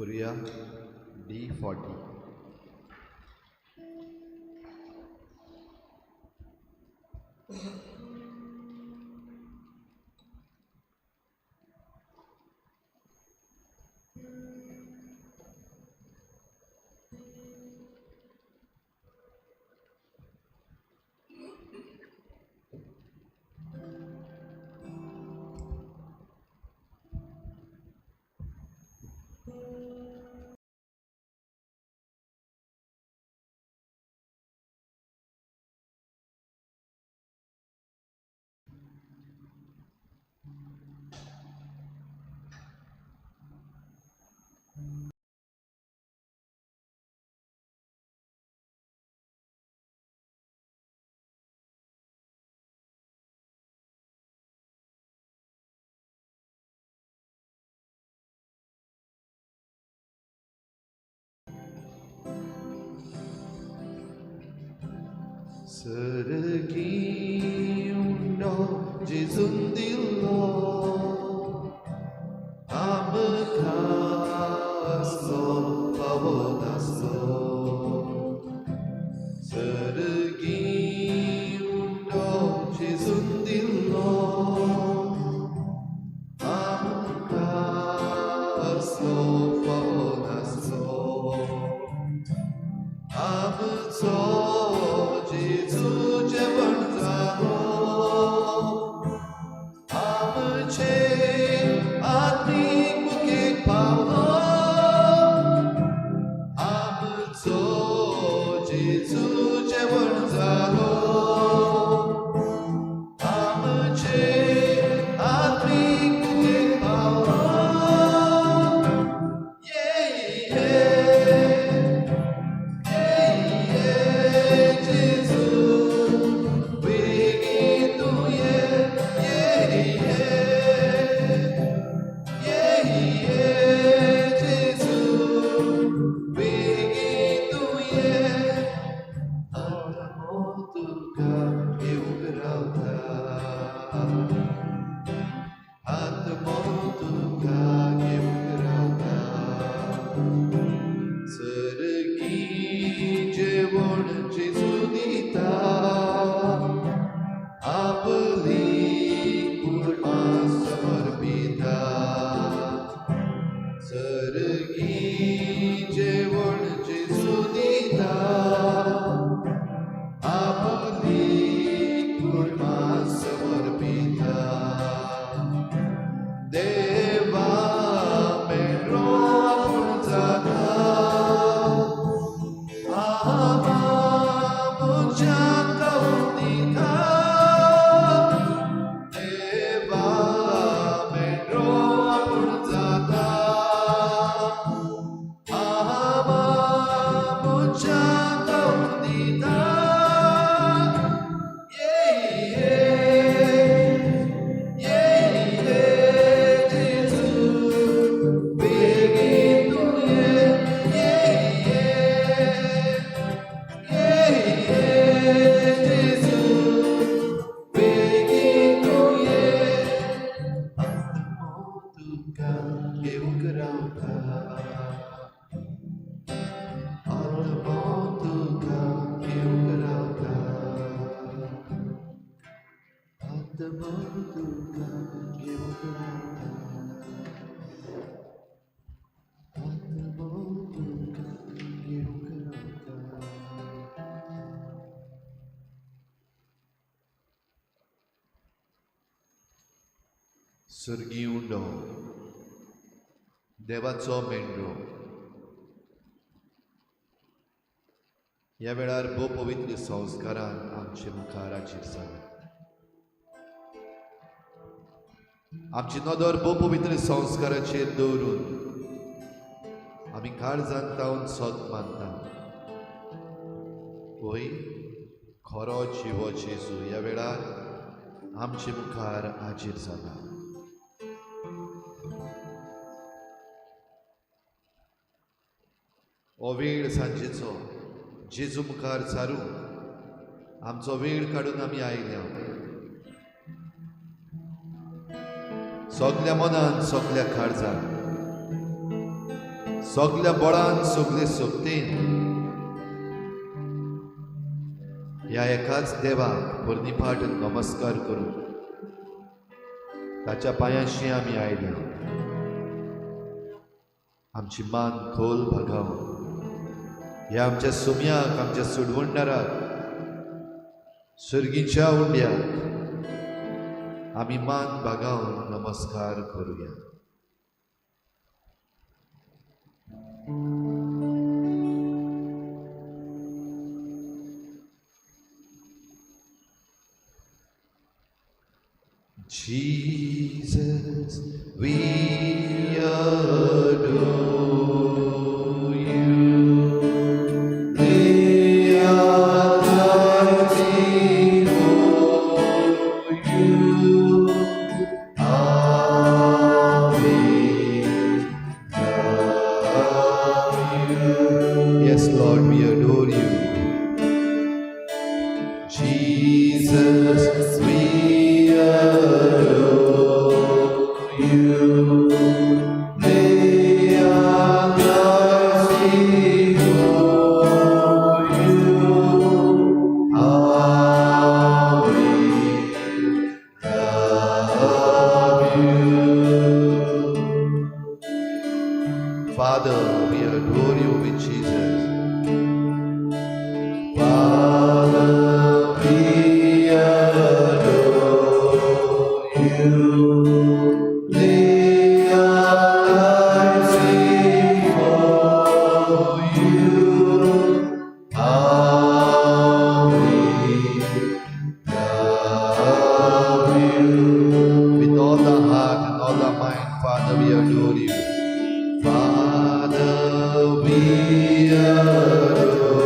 Korea D40. Sergiundo Jesundilo Amkaso Pavonaso Sergiundo Jesundilo Amkaso Pavonaso Amzo सर्गी उंडो देवाचो मेंढरो ह्या वेळार भोव पवित्र संस्कारान आमचे मुखार हाजीर जाला. आमची नदर भोव पवित्र संस्काराचेर दवरून आमी काळजान तावन सत मानता. वय खरो जिवो जेजू ह्या वेळार आमचे मुखार हाजीर जाला. हो वेळ सांजेचो जेजू मुखार सारू आमचो वेळ काडून आमी आयल्या. सगल्या मनान सगल्या काळजान सगल्या बळान, सगले शक्तीन ह्या एकाच देवाक पर्निपाट नमस्कार करूं ताच्या पांयांशी आमी आयल्या। आमची मान खोल भागाव ह्या आमच्या सुम्याक, आमच्या सुडवणदाराक, सर्गीच्या उंड्याक आमी मान भागावन नमस्कार करुया। Jesus, we adore you. Lay our lives before you. How we love you. Yes, Lord, we adore you. Jesus, we adore you. Lay our lives before you. How we love you. Father, we adore you with Jesus. Father, we adore you. Lay our lives before you. How we love you. With all our heart and all our mind, Father, we adore you. Father, we adore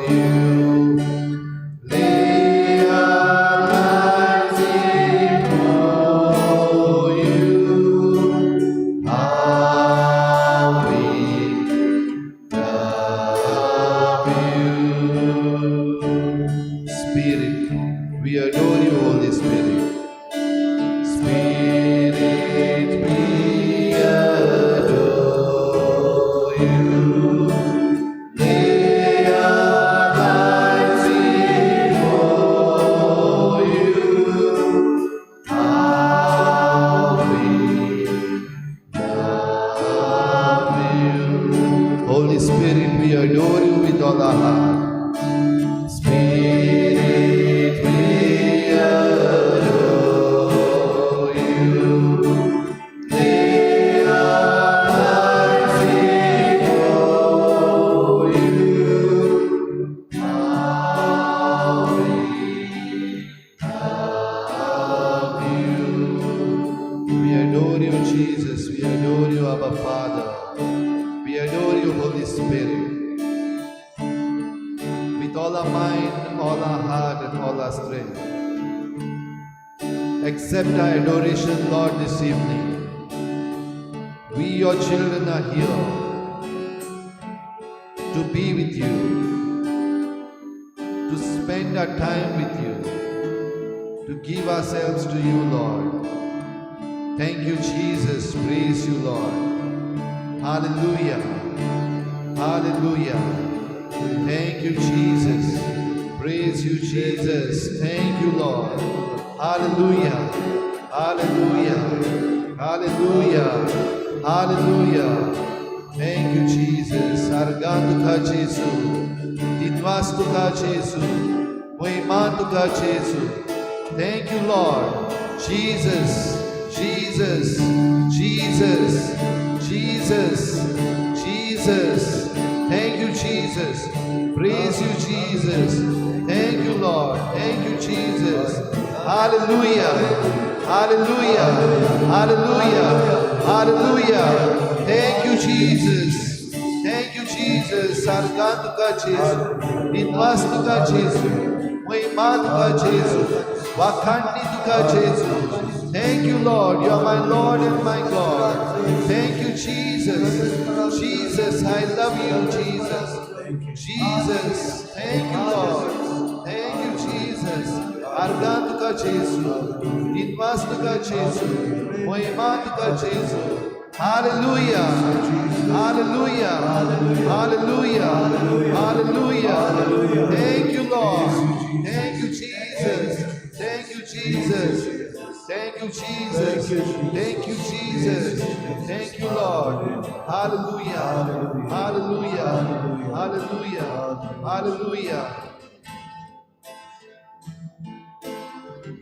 you. Lay our lives before you. How we love you. Spirit, we adore you, Holy Spirit. Spirit, we adore you. Lay our lives before you. How we love you. Holy Spirit, we adore you with all our heart. Spirit, we adore you. Lay our lives before you. How we love you. We adore you, Jesus. We adore you, Abba Father. We adore you, Holy Spirit. With all our mind, all our heart, and all our strength. Accept our adoration, Lord, this evening. We, your children, are here to be with you, to spend our time with you, to give ourselves to you, Lord. Thank you, Jesus. Praise you, Lord. Hallelujah. Hallelujah. Thank you, Jesus. Praise you, Jesus. Thank you, Lord. Hallelujah. Hallelujah. Hallelujah. Hallelujah. Thank you, Jesus. आर्गां तुका जेजू, दिनवास तुका जेजू, महिमा तुका जेजू. Thank you, Lord. Jesus, Jesus, Jesus, Jesus, Jesus. Thank you, Jesus. Praise you, Jesus. Thank you, Lord. Thank you, Jesus. Hallelujah. Hallelujah. Hallelujah. Hallelujah. Thank you, Jesus. Thank you, Jesus. आर्गां तुका जेजू, दिनवास तुका जेजू, महिमा तुका जेजू, वाखाणणी तुका जेजू. Thank you, Lord. You are my Lord and my God. Thank you, Jesus. Jesus, I love you, Jesus. Jesus, thank you, Lord. Thank you, Jesus. आर्गां तुका जेजू, दिनवास तुका जेजू, महिमा तुका जेजू. Hallelujah. Hallelujah. Hallelujah. Hallelujah. Thank you, Lord. Thank you, Jesus. Thank you, Jesus. Thank you, Jesus. Thank you, Jesus. Thank you, Lord. Hallelujah. Hallelujah. Hallelujah. Hallelujah.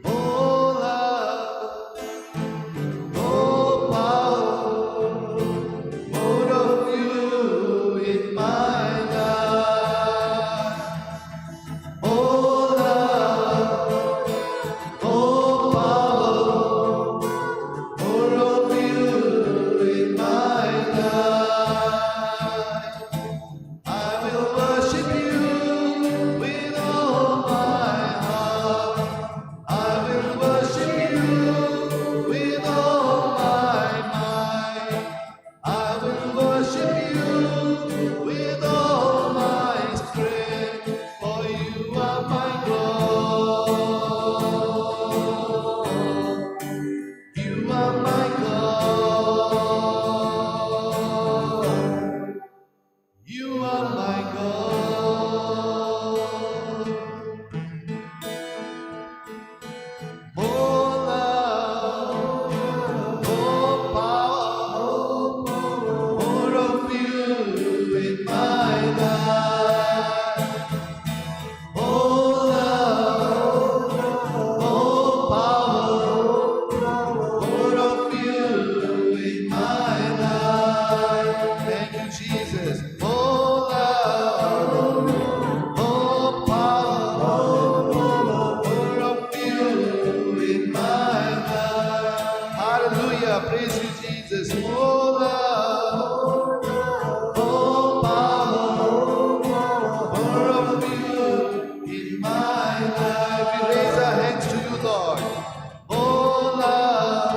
Oh, love, oh, power, more of you in my life. Oh, love, oh, power, more of you in my life. I will worship you with all my heart. I will worship you with all my might. I will worship you with all my strength, for you are my God. You are my God. You are my God. More love, more power, more of you in my life. More love, more power, more of you in my life. Thank you, Jesus. More love, more power, more of you in my life. Hallelujah. Praise you, Jesus. More love, more power, more of you in my life. We raise our hands to you, Lord. More love,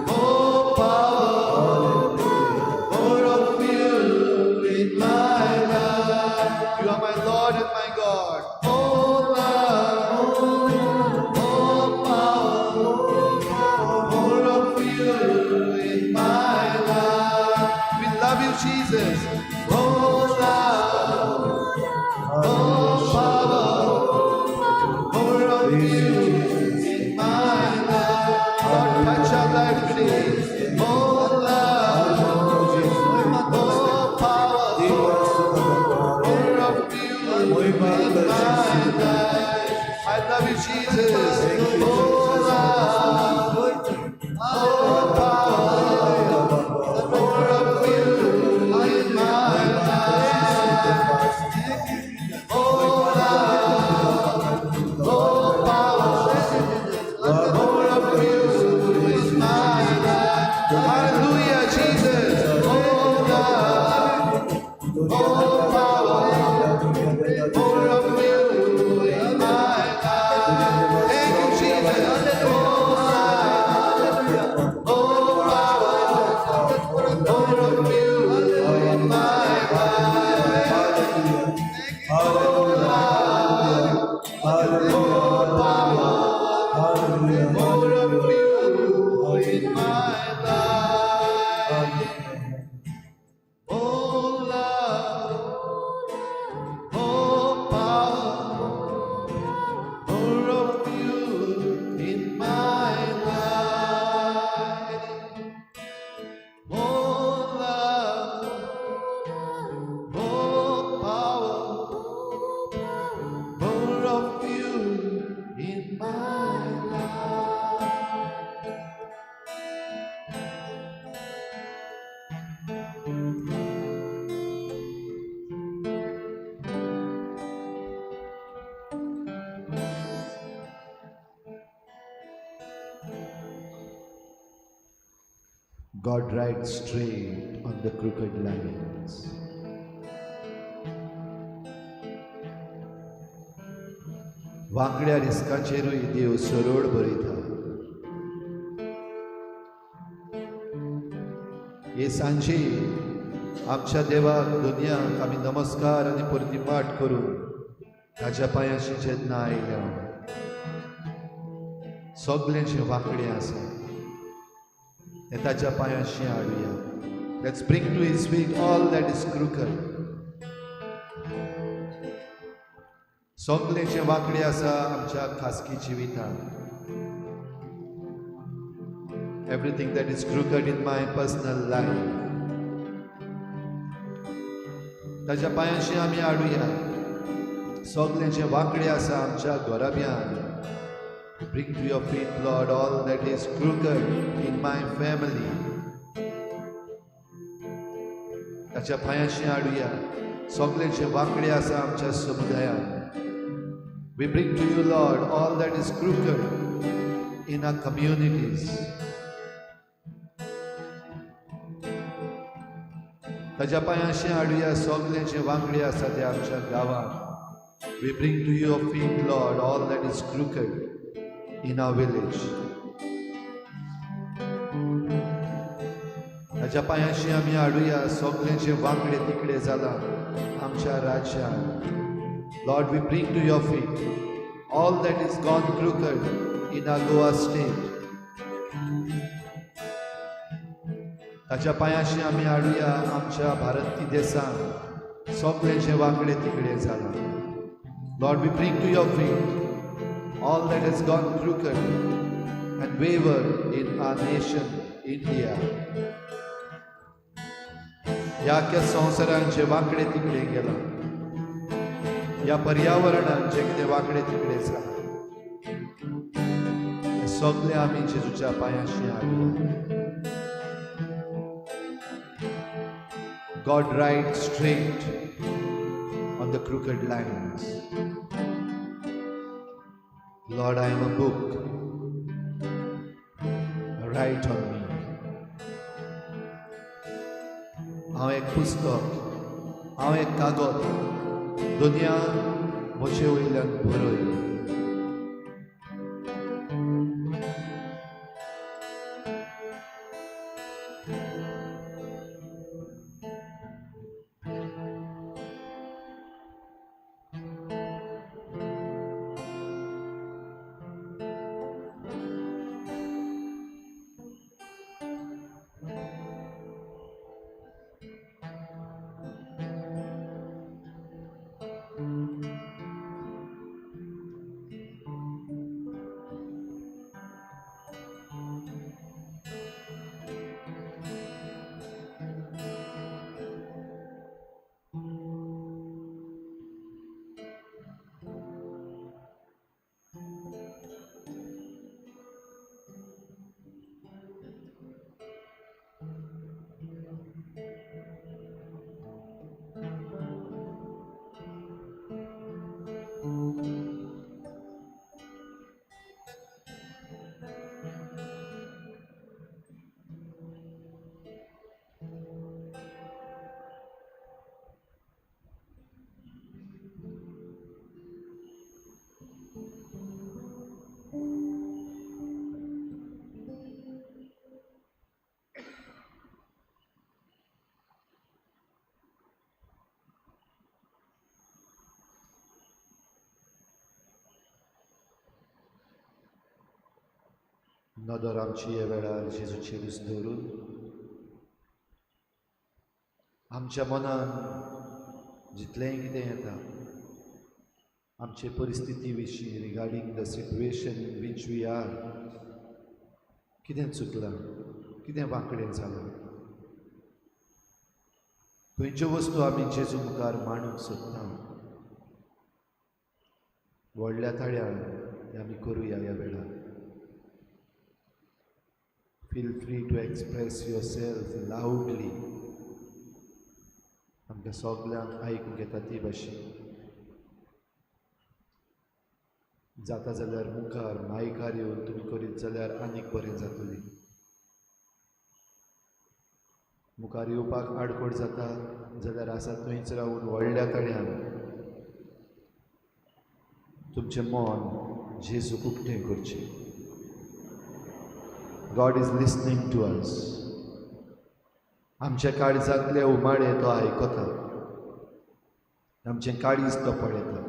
more power, more of you in my life. You are my Lord and my God. More love, more power, more of you in my life. We love you, Jesus. More love, more power, more of you in my life. Lord, touch our life today. More love, more power, more of you in my life. I love you, Jesus. More love, more power, more of you in my life. More love, more power, more of you in my life. Hallelujah, Jesus. More love, more power, more of you in my life. Thank you, Jesus. More love, more power, more of you in my life. More love, more power, more of you in my life. More love, more power, more of you in my life. More love, more power, more of you in my life. God writes straight on the crooked lines. वांकड्या रिस्काचेरूय देव सरळ बरयता. हे सांजे आमच्या देवाक, दुनियाक आमी नमस्कार आनी परती करून ताज्या पांयाशी जेन्ना आयल्या, सगळें जें वांकडें आसा तें ताच्या पांयांशी हाडुया. Let's bring to his feet all that is crooked. सगळें जें वांकडें आसा आमच्या खासगी जिवितांत, everything that is crooked in my personal life, ताच्या पांयांशी आमी हाडुया. सगळें जें वांकडें आसा आमच्या घराब्यांत, bring to your feet, Lord, all that is crooked in my family. ताच्या पांयांशी हाडुया. सगळें जें वांकडें आसा आमच्या समुदायांत, we bring to you, Lord, all that is crooked in our communities. ताच्या पांयांशी हाडुया सगळें जें वांकडें आसा तें आमच्या गांवांत. We bring to your feet, Lord, all that is crooked in our village. ताच्या पांयांशी आमी हाडुया सगळें जें वांकडें तिकडें जालां आमच्या राज्यांत. Lord, we bring to your feet all that is gone crooked in our Goa state. ताच्या पांयांशी आमी हाडुया आमच्या भारती देशांत सगळें जें वांकडें तिकडें जालां. Lord, we bring to your feet all that has gone crooked and wayward in our nation, India. ह्या अख्ख्या संवसारान जें वांकडें तिकडें गेलां, ह्या पर्यावरणान जें कितें वांकडें तिकडें जालां, हें सगळें आमी जेजूच्या पांयांशी हाडुया. God writes straight on the crooked lines. Lord, I am a book. Write on me. हांव एक पुस्तक, हांव एक कागद, दुनिया म्हजे वयल्यान बरय. नदर आमची ह्या वेळार जेजूचेरूच दवरून आमच्या मनान जितलेंय कितें येता आमचे परिस्थिती विशीं, regarding the situation in which we are, कितें चुकलां, कितें वांकडें जालां, खंयच्यो वस्तू आमी जेजू मुखार मांडूंक सोदता, व्हडल्या ताळ्यान तें आमी करुया ह्या वेळार. Feel free to express yourself loudly. आमकां सगल्यांक आयकूंक येता ती भाशेन. जाता जाल्यार मुखार मायकार येवन तुमी करीत जाल्यार आनीक बरें जातलें. मुखार येवपाक आडखळ जाता जाल्यार आसा थंयच रावून व्हडल्या ताळ्यान तुमचें मन जेजूक उक्तें करचें. God is listening to us. आमच्या काळजांतले उमाळे तो आयकता, आमचें काळीज तो पळयता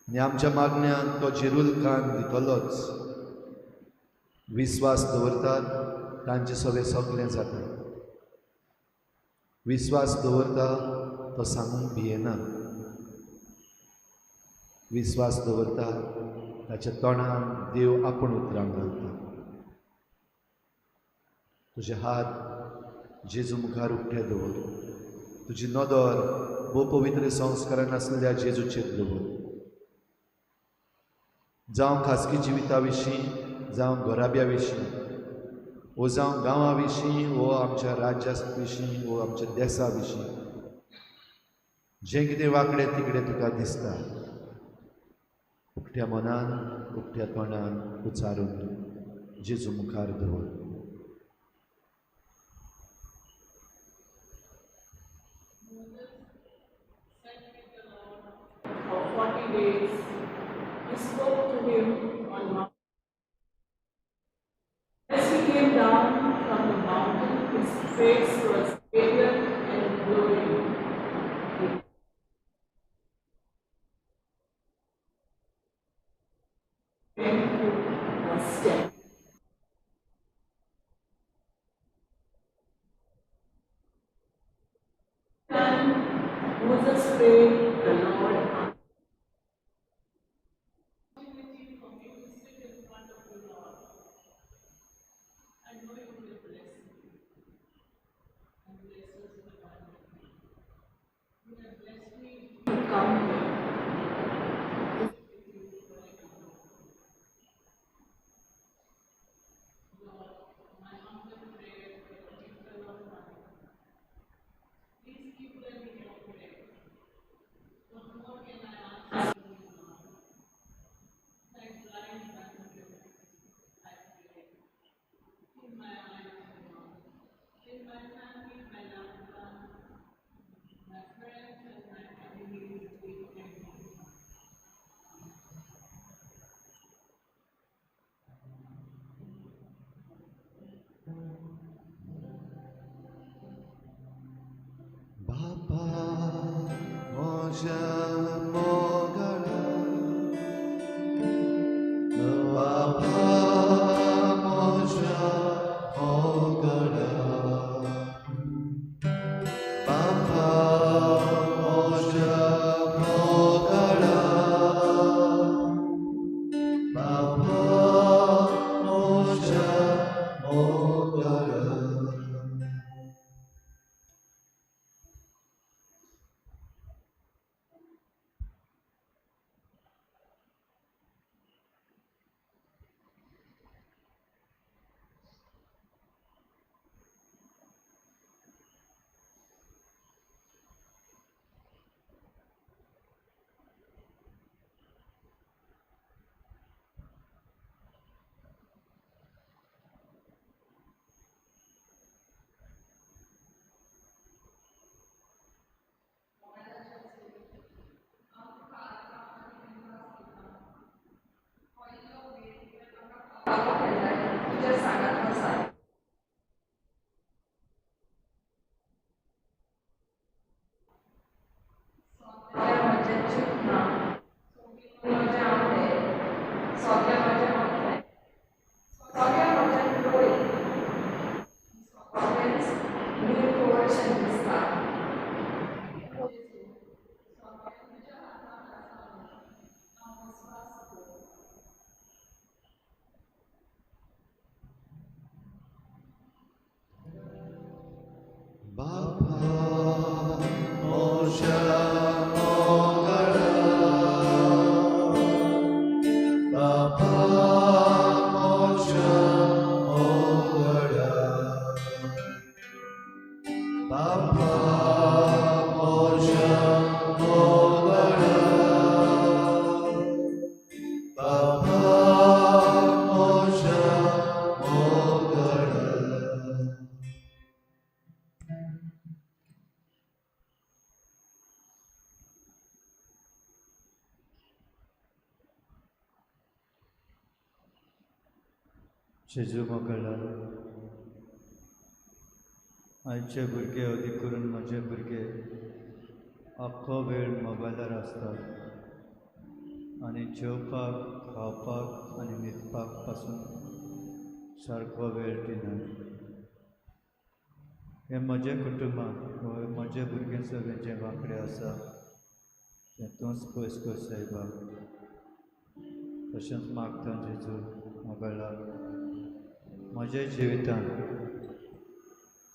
आनी आमच्या मागण्यांक तो जिरूल कान दितलोच. विस्वास दवरतात तांचे सगळें सगळें जाता. विस्वास दवरता तो सांगूंक भियेना. विस्वास दवरता ताच्या तोंडान देव आपूण उतरां घालता. तुजे हात जेजू मुखार उकते दवर. तुजी नदर भोव पवित्र संस्कारान आसलेल्या जेजूचेर दवर. जावं खाजगी जिविता विशीं, जावं घराब्या विशीं, वो जावं गांवा विशीं, वो आमच्या राज्या विशीं, वो आमच्या देसा विशीं, जें कितें वांकडें तिकडें तुका दिसता उकत्या मनान उकत्या तोंडान उच्चारून जेजू मुखार दवर. For 40 days, he spoke to him on Mount. As he came down from the mountain, his face was radiant and glowing. He went to was dead. And Moses prayed the Lord. For me to sit in front of you, Lord. I know you will bless me and bless us abundantly. You have blessed me to come here to sit with you forever. Lord, my humble prayer for the people of mine. Please keep them in your prayer. What more can I ask of you now? Thy blind wonders, I pray. Fill my eyes, Lord. Fill my family, my loved ones, my friends, and my enemies with envy. बापा म्हज्या मोगाळा, बापा म्हज्या मोगाळा, बापा म्हज्या मोगाळा, बापा म्हज्या मोगाळा. बापा म्हज्या मोगाळा, बापा म्हज्या मोगाळा, बापा म्हज्या मोगाळा, बापा म्हज्या मोगाळा. जेजू मोगाळा, आयचे भुरगे अदीक करून म्हजे भुरगे आख्खो वेळ मोबायलार आसतात आनी जेवपाक, खावपाक आनी न्हिदपाक पासून सारको वेळ दिनात. हें म्हज्या कुटुंबान वा म्हज्या भुरग्यां सगळें जें वांकडें आसा तें तूंच पयस कर सायबा. तशेंच मागता जेजू मोगाळा म्हज्या जिवितान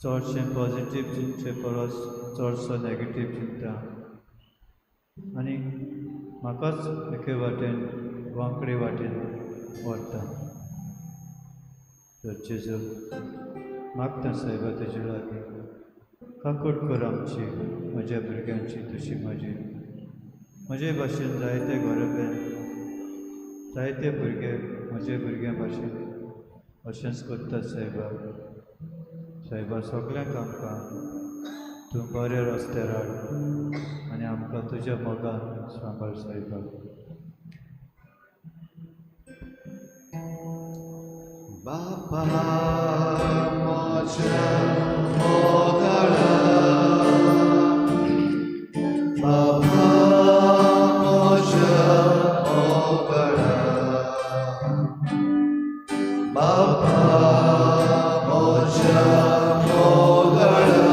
चडशें पॉजिटीव चिंतचे परस चडसो नॅगेटीव चिंतता आनी म्हाकाच एके वाटेन वांकडे वाटेन व्हरता. तर जेजू मागता सायबा तुजे लागीं काकूट कर आमची, म्हज्या भुरग्यांची तशी म्हजी म्हजे भाशेन जायते घराब्यान जायते भुरगे म्हजे भुरग्यां भाशेन अशेंच करता सायबा. सायबा सगल्यांक आमकां तूं बऱ्या रस्त्यार हाड आनी आमकां तुज्या मोगान सांबाळ सायबा. बापा म्हज्या मोगाळा, बापा म्हज्या मोगाळा, बापा म्हज्या मोगाळा,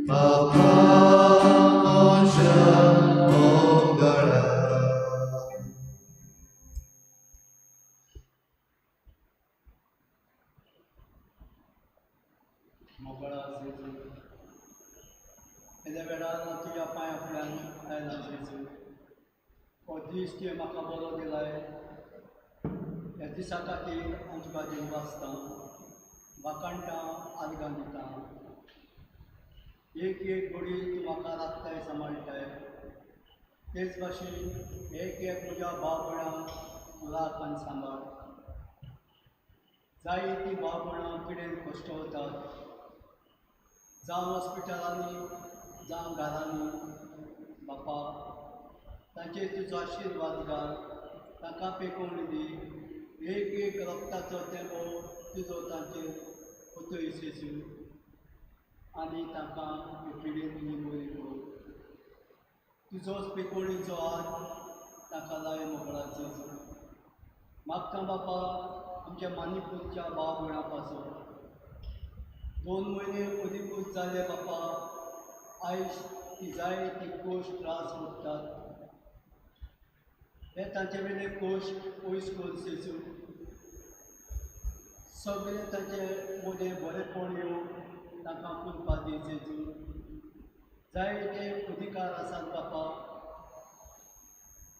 बापा म्हज्या मोगाळा. मोगळा जेजू, येद्या वेळार हांव तुज्या पांयां फुड्यान आयलां जेजू. हो दीस तुवें म्हाका बरो दिलाय, ह्या दिसा खातीर हांव तुका दिनवासतां, वाखाणटां, आर्गां दितां. एक एक घडी तूं म्हाका राखताय, सांबाळटाय. तेच भाशेन एक एक म्हज्या भाव भयणांक तूं राख आनी सांबाळ. जायतीं भाव भयणां पिडेन कश्ट वतात, जावं हॉस्पिटलांनी जावं घरांनी. बापा तांचेर तुजो आशिर्वाद घाल, तांकां पेकोवणी दी. एक एक रक्ताचो तेंपो तुजो तांचेर ओतय जेजू आनी तांकां पिडेन तुजी बरी कर. तुजोच पेकोवणीचो हात तांकां लाय मोगळा जेजू. मागता बापा आमच्या मानिपूरच्या भाव भयणां पासून 2 म्हयने अदीकूच जाले बापा, आयज ती जाय ती कोश्ट त्रास भोगतात. हे तांचे वयले कोश्ट पयस कर जेजू. सगळे तांचे मदें बरेपण येवन तांकां पुरपा दी जेजू. जायते अधिकार आसात बापा,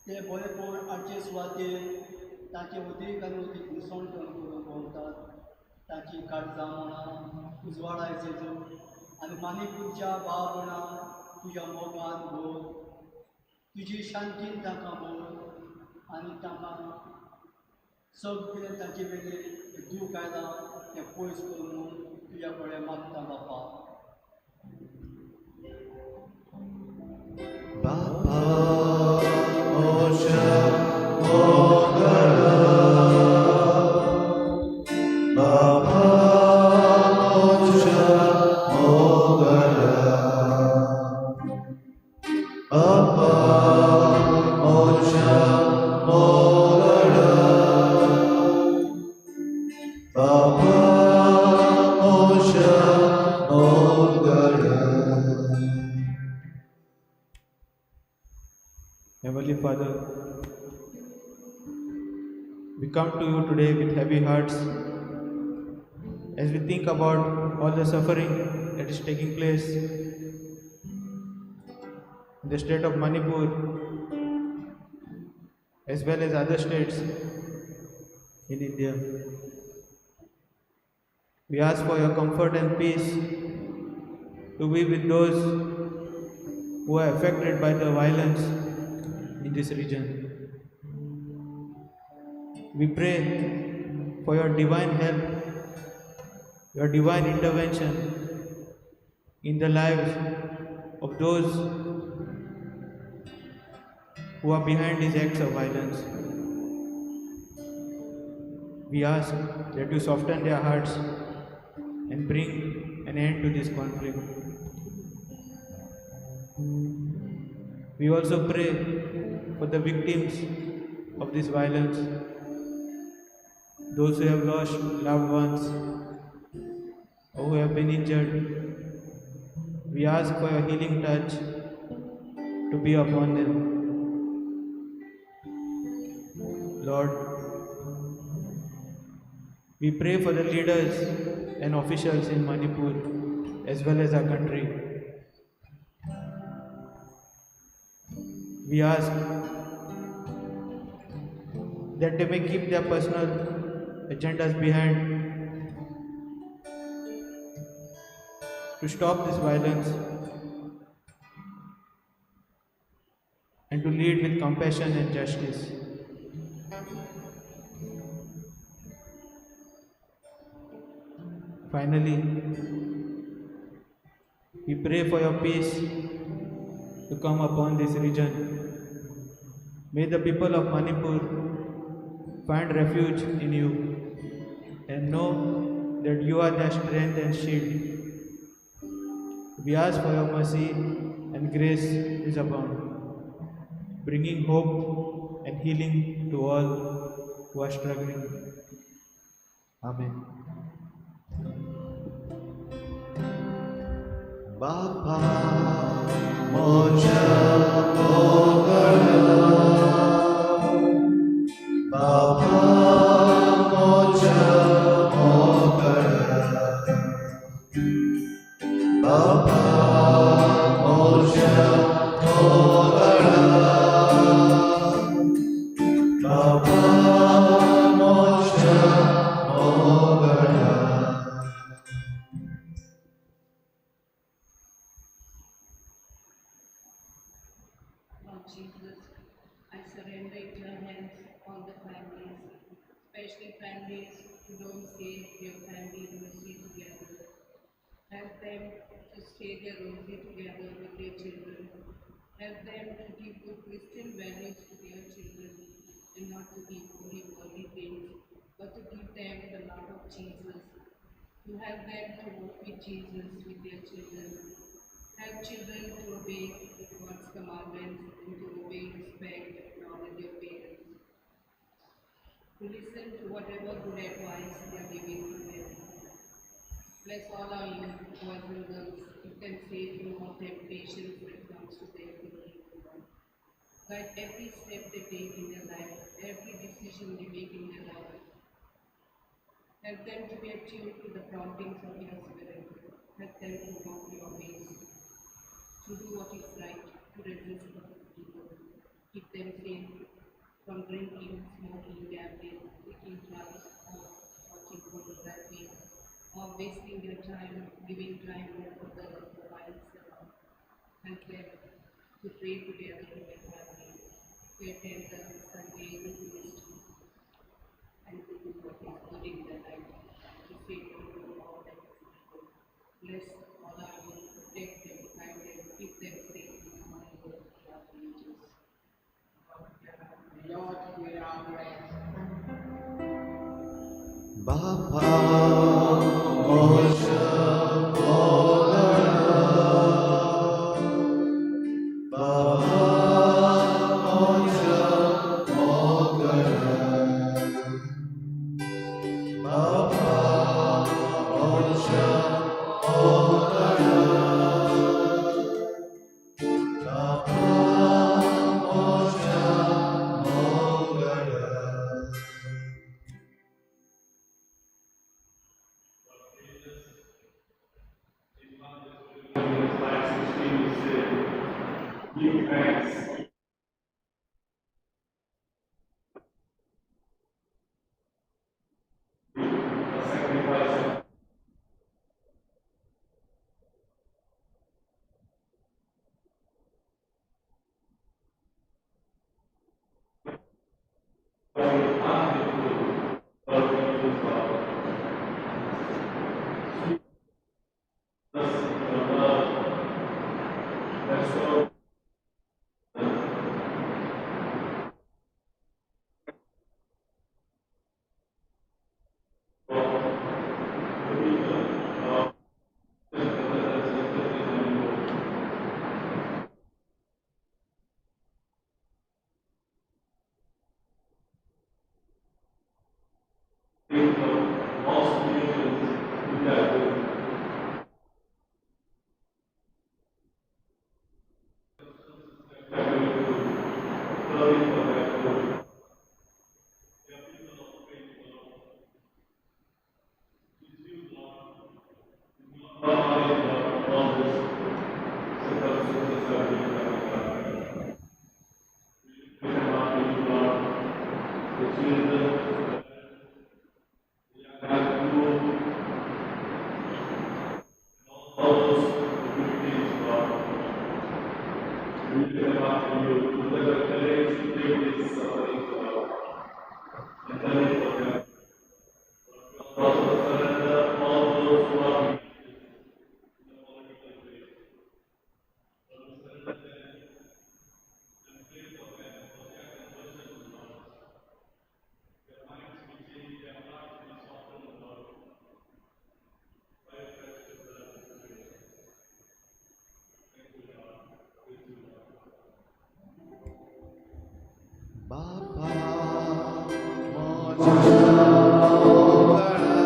ते बरेपण हाडचे सुवातेर तांचे अदीक आनी अदीक निसणटण करून भोंवतात. तांची काळजां मनां उजवाडाय जेजू आनी मानिपूरच्या भाव भयणांक तुज्या मोगान भर, तुजी शांतीन तांकां भर आनी तांकां सगळें तांचे वेगळे दूख आयलां तें पयस कर म्हूण तुज्या कडेन मागता बापा. बापा म्हज्या मोगाळा, बापा म्हज्या मोगाळा, बापा म्हज्या मोगाळा, बापा म्हज्या मोगाळा. Heavenly Father, we come to you today with heavy hearts as we think about all the suffering that is taking place in the state of Manipur as well as other states in India. We ask for your comfort and peace to be with those who are affected by the violence in this region. We pray for your divine help, your divine intervention in the lives of those who are behind these acts of violence. We ask that you soften their hearts and bring an end to this conflict. We also pray for the victims of this violence, those who have lost loved ones, or who have been injured, we ask for your healing touch to be upon them. Lord, we pray for the leaders and officials in Manipur as well as our country. We ask that they may keep their personal agendas behind to stop this violence and to lead with compassion and justice. Finally, we pray for your peace to come upon this region. May the people of Manipur find refuge in you and know that you are their strength and shield. We ask for your mercy and grace is abound, bringing hope and healing to all who are struggling. Amen. बापा म्हज्या मोगळा, बापा म्हज्या मोगळा, बापा म्हज्या मोगळा, बापा म्हज्या मोगळा. Lord Jesus, I surrender into your hands all the families, especially families who don't say their family rosary together. Help them to say their rosary together with their children. Help them to give good Christian values to their children and not to give only worldly things, but to give them the love of Jesus, to help them to walk with Jesus with their children. Help children to obey God's commandments and to obey, respect, and honor their parents. To listen to whatever good advice they are giving to them. Bless all our youth, boys and girls, keep them safe from all temptations that comes to them from the evil one. Guide every step they take in their life, every decision they make in their life. Help them to be attuned to the promptings of your Spirit. Help them to walk your ways, to do what is right, to resist what is evil. Keep them safe from drinking, smoking, gambling, taking drugs, or watching pornography, or wasting their time, giving time for the mobiles and all. Help them to pray together with their family, to attend the Sunday Eucharist, and to do what is good in their life, to say no to all that is evil. Bless all our youth, protect them, guide them, keep them safe in your mighty world throughout the ages. Lord, hear our prayer. बापा म्हज्या मोगळा, बापा म्हज्या मोगळा, बापा म्हज्या मोगळा, बापा म्हज्या मोगळा. the children, the young youth, and all those communities, Lord. We lift them up to you to give the courage to take this suffering, Lord, and turn it for them. Lord, we also surrender all those who are in the political way. Lord, we surrender them and pray for them, for their conversion, Lord. Their minds be changed, their hearts be softened, Lord. By your precious blood, we pray. Thank you, Lord. Praise you, Lord. बापा म्हज्या मोगाळा,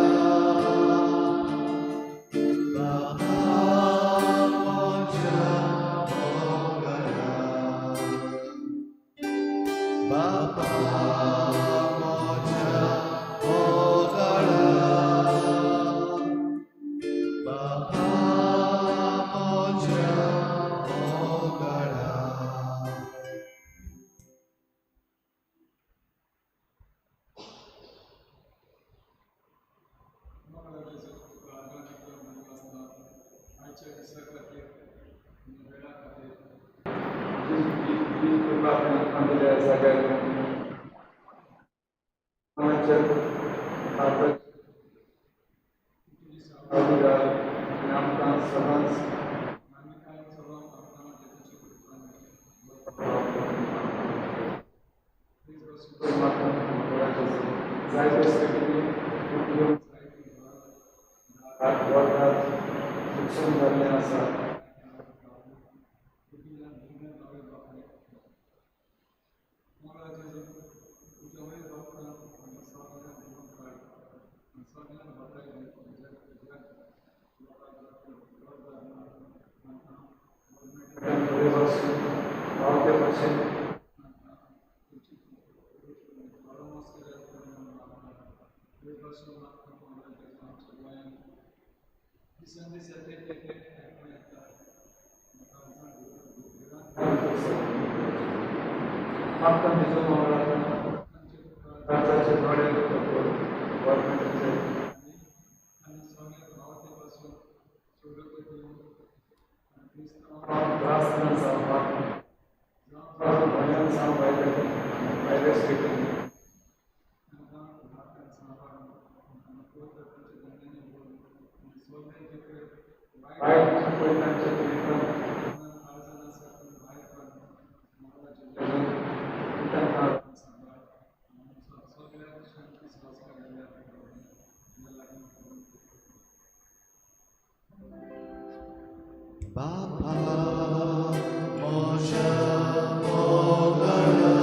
बापा म्हज्या मोगाळा, बापा म्हज्या मोगाळा, बापा म्हज्या मोगाळा. आयच्या दिसा खातीर आनी वेळा खातीर ही कृपा आमच्या सगळ्या आमच्या तुजी अधिकार आनी आमकां सदांच मान्यताय सदां प्रार्थना जेजूची कृपा प्लीज बसून जायते स्थितींनी वर्गात शिक्षण जाल्लें आसा. फुडें वचून फावते भशेन आमकां जेजू काळजाचे दोळे गव्हर्मेंटाचे त्रास ना जावपाक, भंयान जावं भायले भायले स्टेटीन वायट पळय तांचे जिवितान तांकां बापा म्हज्या मोगाळा,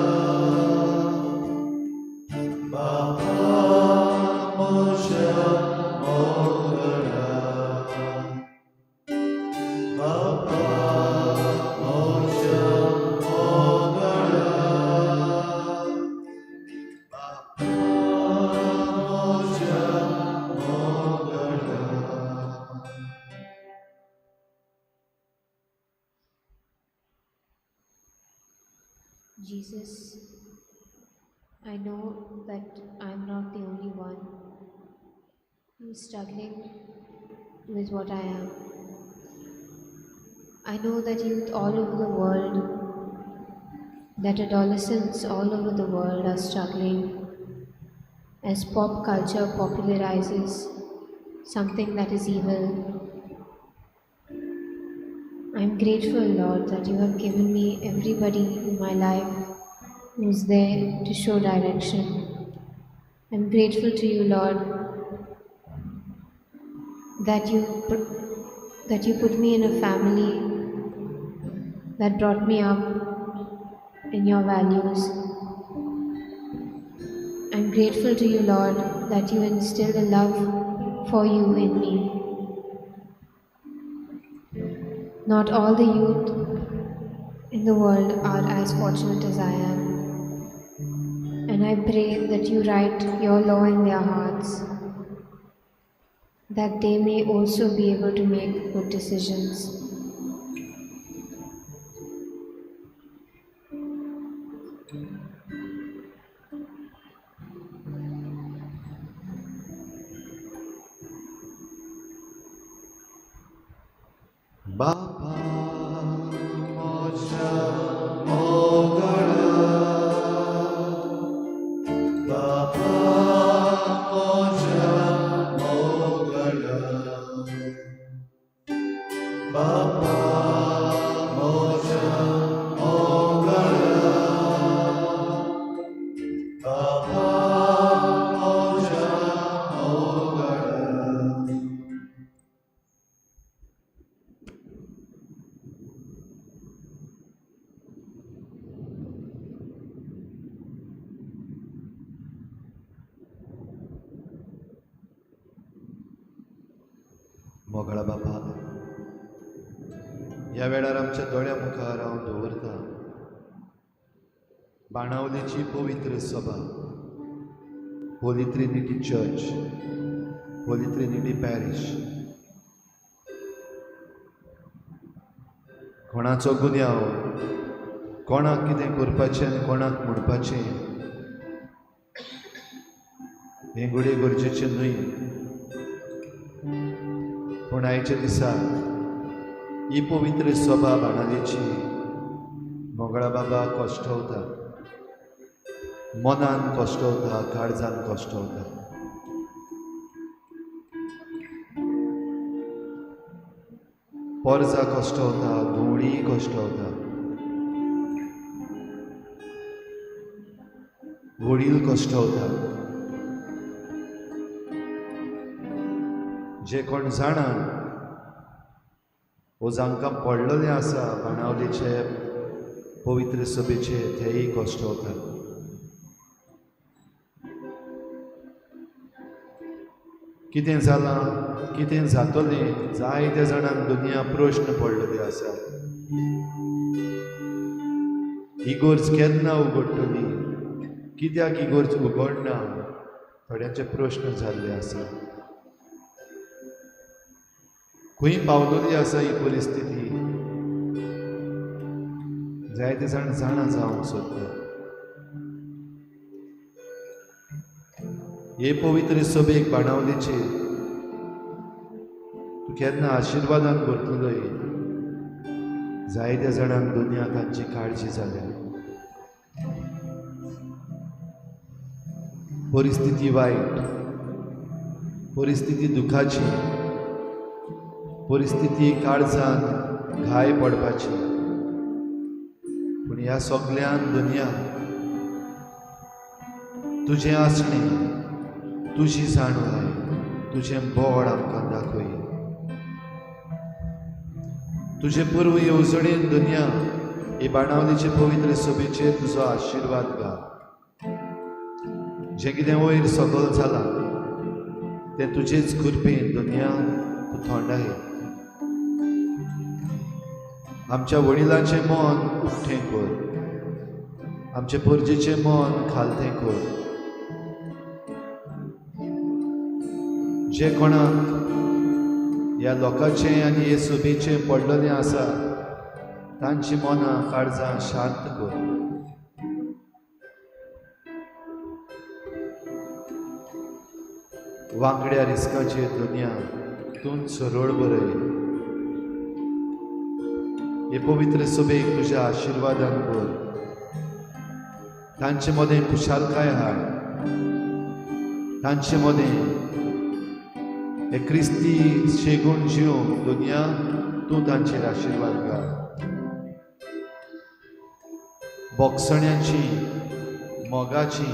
बापा म्हज्या मोगाळा, बापा म्हज्या मोगाळा, बापा म्हज्या मोगाळा. Jesus, I know that I'm not the only one who's struggling with what I am. I know that youth all over the world, that adolescents all over the world are struggling as pop culture popularizes something that is evil. I'm grateful, Lord, that you have given me everybody in my life who's there to show direction. I'm grateful to you, Lord, that you put me in a family that brought me up in your values. I'm grateful to you, Lord, that you instilled a love for you in me. Not all the youth in the world are as fortunate as I am. And I pray that you write your law in their hearts, that they may also be able to make good decisions. बापा म्हज्या मोगाळा, बापा म्हज्या मोगाळा, बापा म्हज्या मोगाळा, बापा म्हज्या मोगाळा. मोगाळा बापा, ह्या वेळार आमच्या दोळ्या मुखार हांव दवरता बाणावलेची पवित्र सभा, Holy Trinity Church, Holy Trinity Parish. कोणाचो गुन्यांव, कोणाक कितें करपाचें आनी कोणाक म्हणपाचें हें घडये गरजेचें न्हय, पूण आयच्या दिसा ही पवित्र सभा बाणावलेची मोगळा बाबा कश्टवता, मनान कश्टवता, काळजान कश्टवता. पोरजा कश्टवता, धुवळी कश्टवता, वडील कश्टवता. जे कोण जाणा वो जांकां पडलेलें आसा बाणावलेचे पवित्र सभेचे तेय कश्टवता. कितें जालां, कितें जातलें, जायत्या जाणांक दुनिया प्रश्न पडलेले आसा. इगोर्ज केन्ना उगडटली, कित्याक इगोर्ज उगडना, थोड्यांचे प्रश्न जाल्ले आसा. खंय पावलेली आसा ही परिस्थिती, जायते जाण जाणा जावंक सोदता. हे पवित्र सभेक बाणावलेचे तूं केन्ना आशिर्वादान भरतलोय, जायत्या जाणांक दुनिया तांची काळजी जाल्या. परिस्थिती वायट, परिस्थिती दुखाची, परिस्थिती काळजान घाय पडपाची, पूण ह्या सगल्यान दुनिया तुजें आसणें, तुजी जाणवाय, तुजें बळ आमकां दाखय. तुजे पूर्व येवजणेन दुनिया हे बाणावलेचे पवित्र सभेचेर तुजो आशिर्वाद घाल. जें कितें वयर सकयल जालां तें तुजेच कृपेन दुनिया तूं थंडाय. आमच्या वडिलांचें मन उकतें कर, आमचे परजेचें मन खालतें कर. जे कोणाक ह्या लोकांचें आनी हे सभेचें पडलेलें आसा तांची मनां काळजां शांत कर. वांकड्या रिस्काचेर दुनिया तूं सरळ बरय. हे पवित्र सभेक तुज्या आशिर्वादान भर, तांचे मदें खुशालकाय हाड, तांचे मदें हे क्रिस्ती शेगूण जिवंक दुनिया तूं तांचेर आशिर्वाद घाल. बोगसण्याची, मोगाची,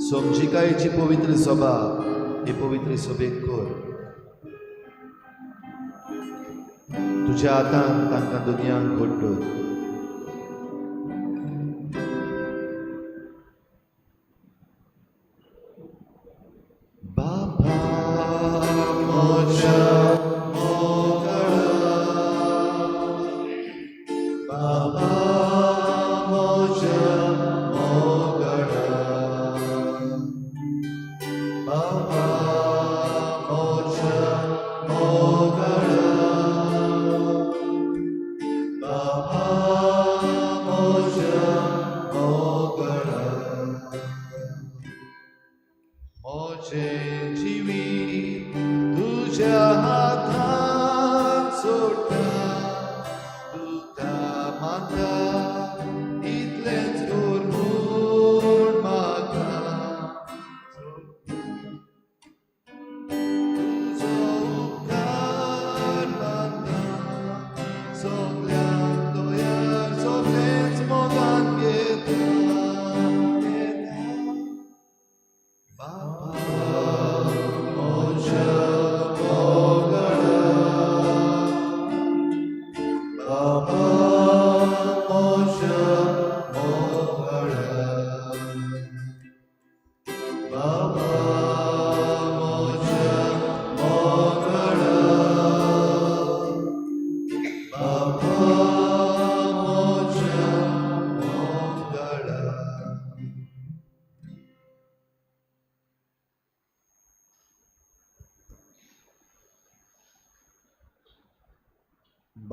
समजिकायेची पवित्र सभा हे पवित्र सभेक कर. तुज्या हातान तांकां दुनियांक घट दवर. बापा म्हज्या मोगाळा, बापा म्हज्या मोगाळा, बापा म्हज्या मोगाळा, बापा म्हज्या मोगाळा. म्हजें जिवीत तुज्या हातान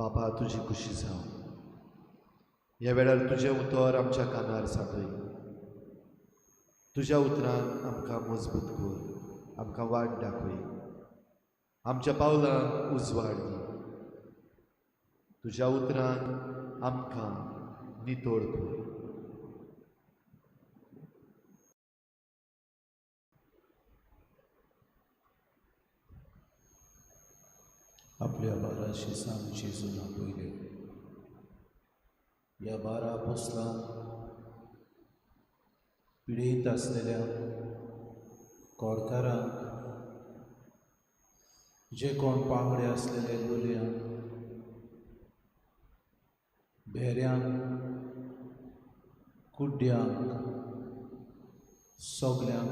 बापा तुजी खुशी जावं. ह्या वेळार तुजें उतर आमच्या कानार सांगय. तुज्या उतरान आमकां मजबूत कर, आमकां वाट दाखय, आमच्या पावलांक उजवाड दी. तुज्या उतरान आमकां नितळ कर. आपल्या 12 शिसांक जेजून आपयले. ह्या 12 आपोस्लांक पिडेंत आसलेल्या कोडकारांक, जे कोण पांगडे आसलेले लुल्यांक, भेऱ्यांक, कुड्ड्यांक, सगल्यांक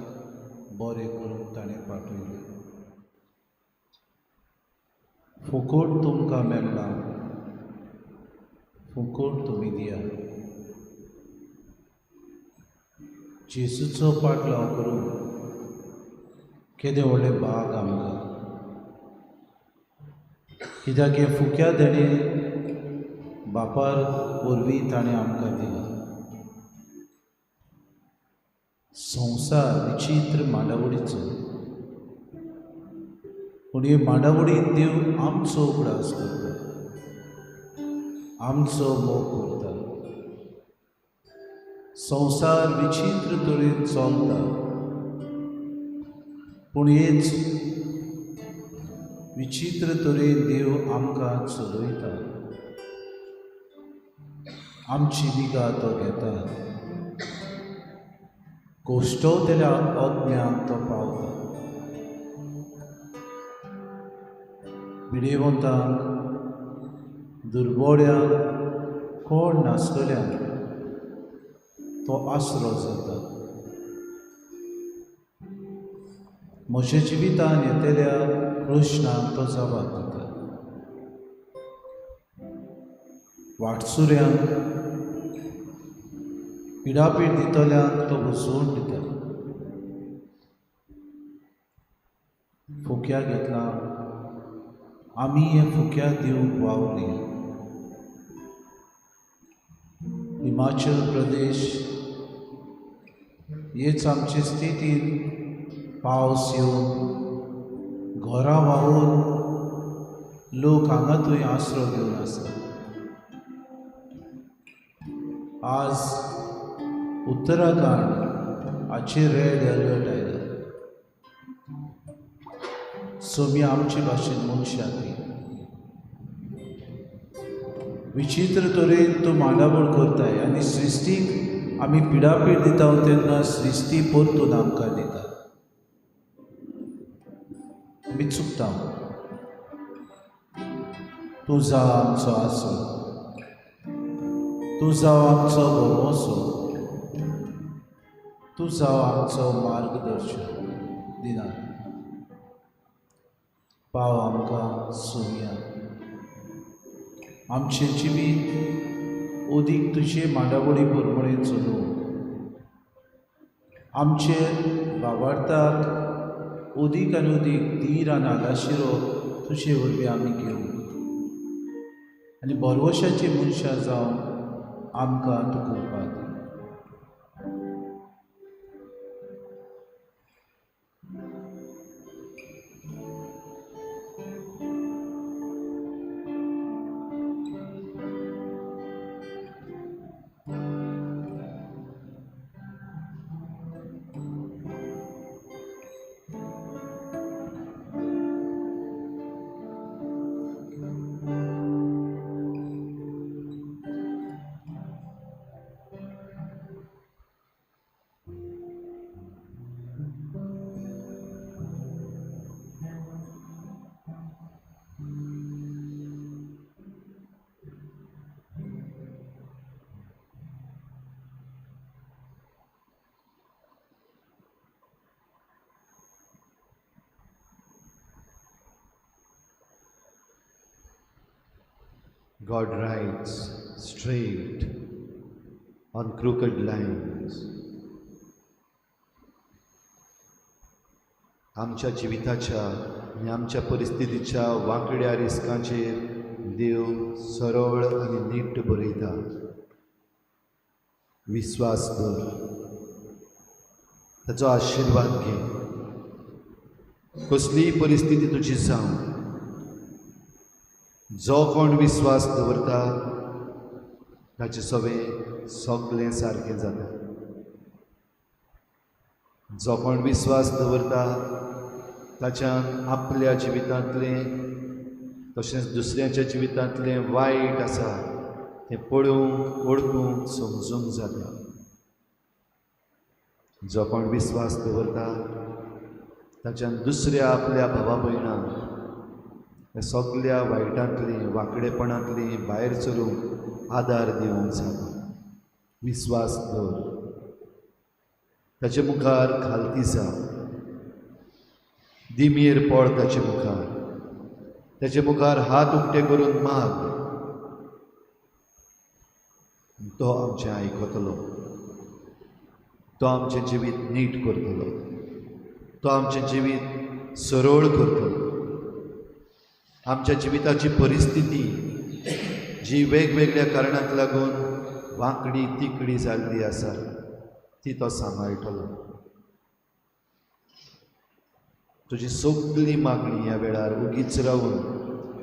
बरें करूंक ताणें पाठयले. फुकट तुमकां मेळ्ळां, फुकट तुमी दिया. जेजूचो पाटलाव करून केदें व्हडलें भाग आमकां, कित्याक हें फुक्या देणें बापार वरवीं ताणें आमकां दिलां. संवसार विचित्र मांडावळीचो, पूण हे मांडावळीन देव आमचो उगडास करता, आमचो मोग करता. संवसार विचित्र तरेन चलता, पूण हेच विचित्र तरेन देव आमकां चलयता. आमची निगा तो घेता, कोश्टवतल्या अज्ञांक तो पावता. पिडेवंतांक, दुर्बोड्यांक, कोण नासतल्यांक तो आसरो जाता. म्हज्या जिवितान येतल्या प्रश्नांक तो जबाब दिता. वाटसुऱ्यांक, पिडापीड दितल्यांक तो बुजोवन दिता. फुक्या घेतला आमी हे फुक्या दिवंक वावरी. हिमाचल प्रदेश हेच आमचे स्थितीन पावस येवन घरां व्हांवून लोक हांगा थंय आसरो घेवन आसा. आज उत्तराखंड हाचेर रेड अलर्ट आयला. सोमी आमचे भाशेन मनशां ती विचित्र तरेन तूं मांडावळ करताय आनी सृश्टीक आमी पिडापीड दिता तेन्ना सृश्टी परतून आमकां दिता. आमी चुकता, तूं जाव आमचो आसो, तूं जाव आमचो भरवंसो, तूं जाव आमचो मार्गदर्शक. दिना पाव आमकां सोमया. आमचें जिवीत अदीक तुजे मांडावळी प्रमाणे चलोवंक, आमचे भावार्थाक अदीक आनी अदीक धीर आनी आलाशिरो तुजे वरवीं आमी घेवंक आनी भरवशाची मनशां जावन आमकां तूं कृपा दी. God writes straight on crooked lines. आमच्या जिविताच्या आनी आमच्या परिस्थितीच्या वांकड्या रिस्कांचेर देव सरळ आनी नीट बरयता, विस्वास दवर, ताचो आशिर्वाद घे. कसलीय परिस्थिती तुजी जावं, जो कोण विस्वास दवरता ताचें सगळें सगळें सारकें जाता. जो कोण विस्वास दवरता ताच्यान आपल्या जिवितांतलें तशेंच दुसऱ्याच्या जिवितांतलें वायट आसा तें पळोवंक, वळखूंक, समजूंक जाता. जो कोण विस्वास दवरता ताच्यान दुसऱ्या आपल्या भावा भयणांक ह्या सगल्या वायटांतलीं, वांकडेपणांतलीं भायर सरूंक आदार दिवंक जाता. विस्वास दवर, ताचे मुखार खालती जाव, दिमयेर पड ताचे मुखार, ताचे मुखार हात उक्ते करून माग, तो आमचें आयकतलो, तो आमचें जिवीत नीट करतलो, तो आमचें जिवीत सरळ करतलो. आमच्या जिविताची परिस्थिती जी वेगवेगळ्या कारणांक लागून वांकडी तिकडी जाल्ली आसा ती तो सांबाळटलो. तुजी सगळी मागणी ह्या वेळार उगीच रावून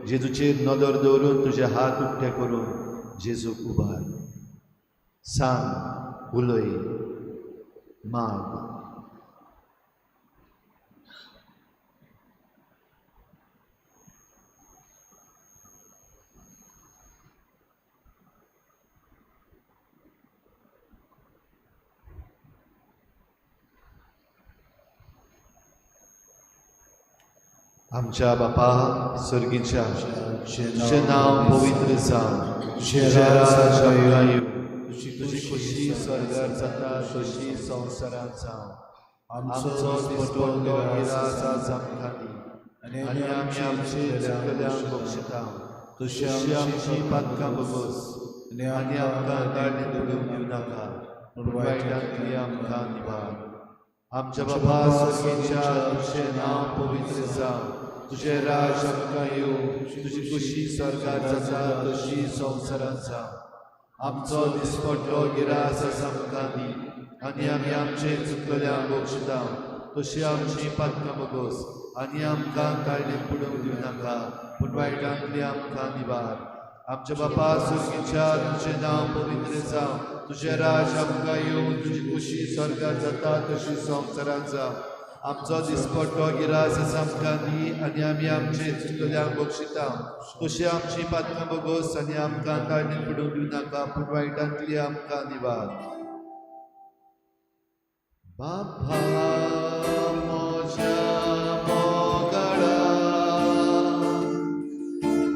जेजूचेर नदर दवरून तुजे हात उक्ते करून जेजूक उबार, सांग, उलय, माग. आमच्या बापा सर्गीच्या, तुझें नांव पवित्र जावं, तुजें राज्य येवं, तुजी खुशी स्वर्गार जाता तशी संवसारांत जावं. आमचो दिसपट्टो गिरास आज आमकां दी आनी आमी आमचे चुकल्यांक बक्षिता तशी आमची पातकां बगस आनी आमकां ताळणी पडूंक दिवं नाका, पूण वायटांतली आमकां निवार. आमच्या बाबा सर्गीच्या, तुझें नांव पवित्र जावं, तुझें राज आमकां येवं, तुजी खुशी स्वर्गार जाता तशी संवसारांत जावं. आमचो दिसपट्टो गिरास आज आमकां दी आनी आमी आमचे चुकल्यांक बक्षिता तशी आमची पातकां बगस आनी आमकां ताळणी पडूंक दिवं नाका, पूण वायटांतली आमकां निवार. आमच्या बापा सर्गीच्या, तुझें नांव पवित्र जावं, तुझें राज आमकां येवं, तुजी खुशी स्वर्गार जाता तशी संवसारांत जावं. आमचो दिसपट्टो गिरास आज आमकां दी आनी आमी आमचे चुकल्यांक बक्षिता तशी आमची पातकां बगस आनी आमकां ताळणी पडूंक दिवं नाका, पूण वायटांतली आमकां निवार. बापा म्हज्या मोगाळा,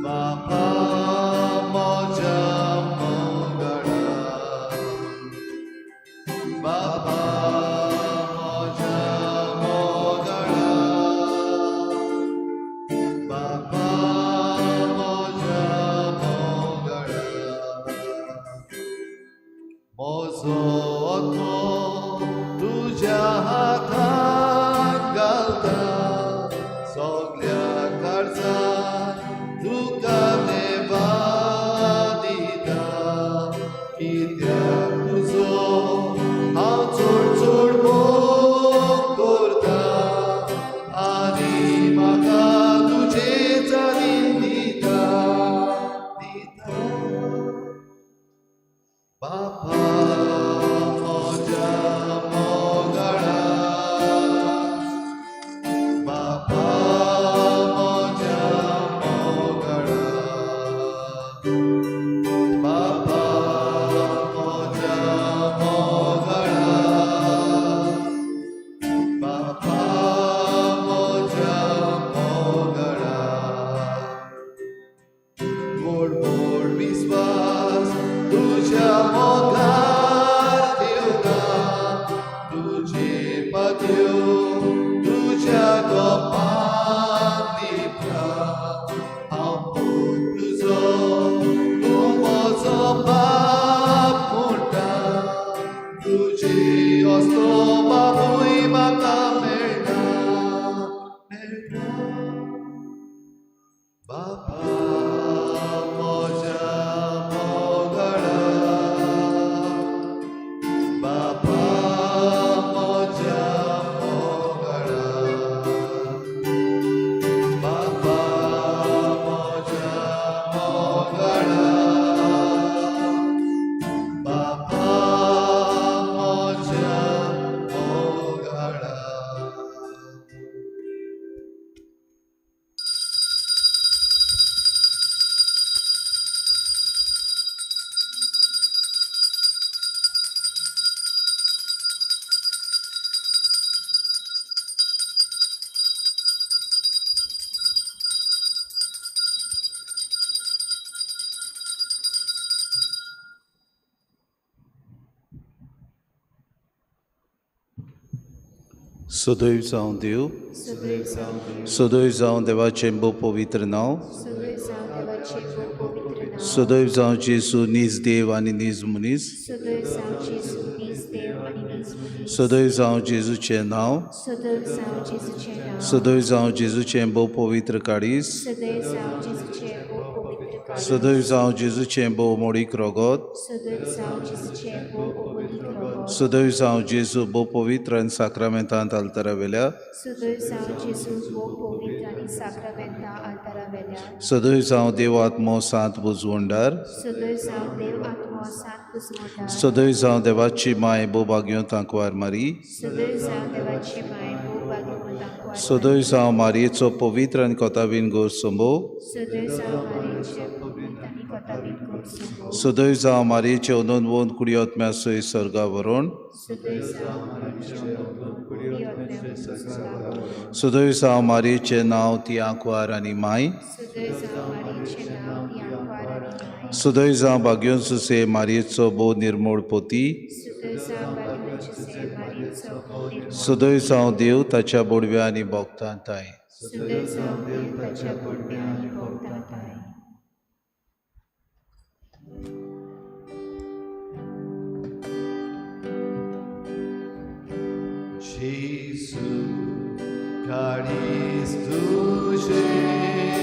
बापा म्हज्या मोगाळा, बापा म्हज्या मोगाळा, बापा म्हज्या मोगाळा, म्हजो आत्मो तुज्या हातांत घालता, सगल्या काळजान तुका देवा दिता, कित्याक तुजो हांव चड चड मोग करता आनी म्हाका तुजें चालीन दिता दिता. बापा म्हज्या मोगाळा, बापा म्हज्या मोगाळा, बापा म्हज्या मोगाळा, बापा म्हज्या मोगाळा. गोड गोड विस्वास तुझ्या मोगार ठेवता, तुझे पातयो तुझ्या गोपांत लिपता, हांव पूत तुजो, तूं म्हजो बाप म्हणटा, तुजे असलो बापूय म्हाका मेळना मेळना. बापा सदैव जावं देव, सदैव जावं देवाचें भोव पवित्र नांव, सदैव जावं जेजू नीज देव आनी नीज मनीस, सदैव जावं जेजूचें नांव, सदैव जावं जेजूचें भोव पवित्र काळीज, सदैव जावं जेजूचें भोव मोडीक रगत, सदैव जावं जेजू भोव पवित्र आनी साक्रामेंतांत आल्तारा वेल्या, सदैव जावं देव आत्मो सांत बुजवंडार, सदैव जावं देवाची माय भोव भाग्यो तांकवार मारी, सदैव जावं मारयेचो पवित्र आनी कोताबीन गोर संभोव, सदैव जावं मारयेचे अनोनवोन कुडियोत्म्या सय सर्गा वरोण, सदैव जावं मारयेचें नांव ती आंकवार आनी माय, सदैव जावं भाग्योन सुसे मारयेचो भोव निर्मोळ पोती, सदैव जावं देव ताच्या बोडव्या आनी भोगतां ताय. जेजू काळीज तुजें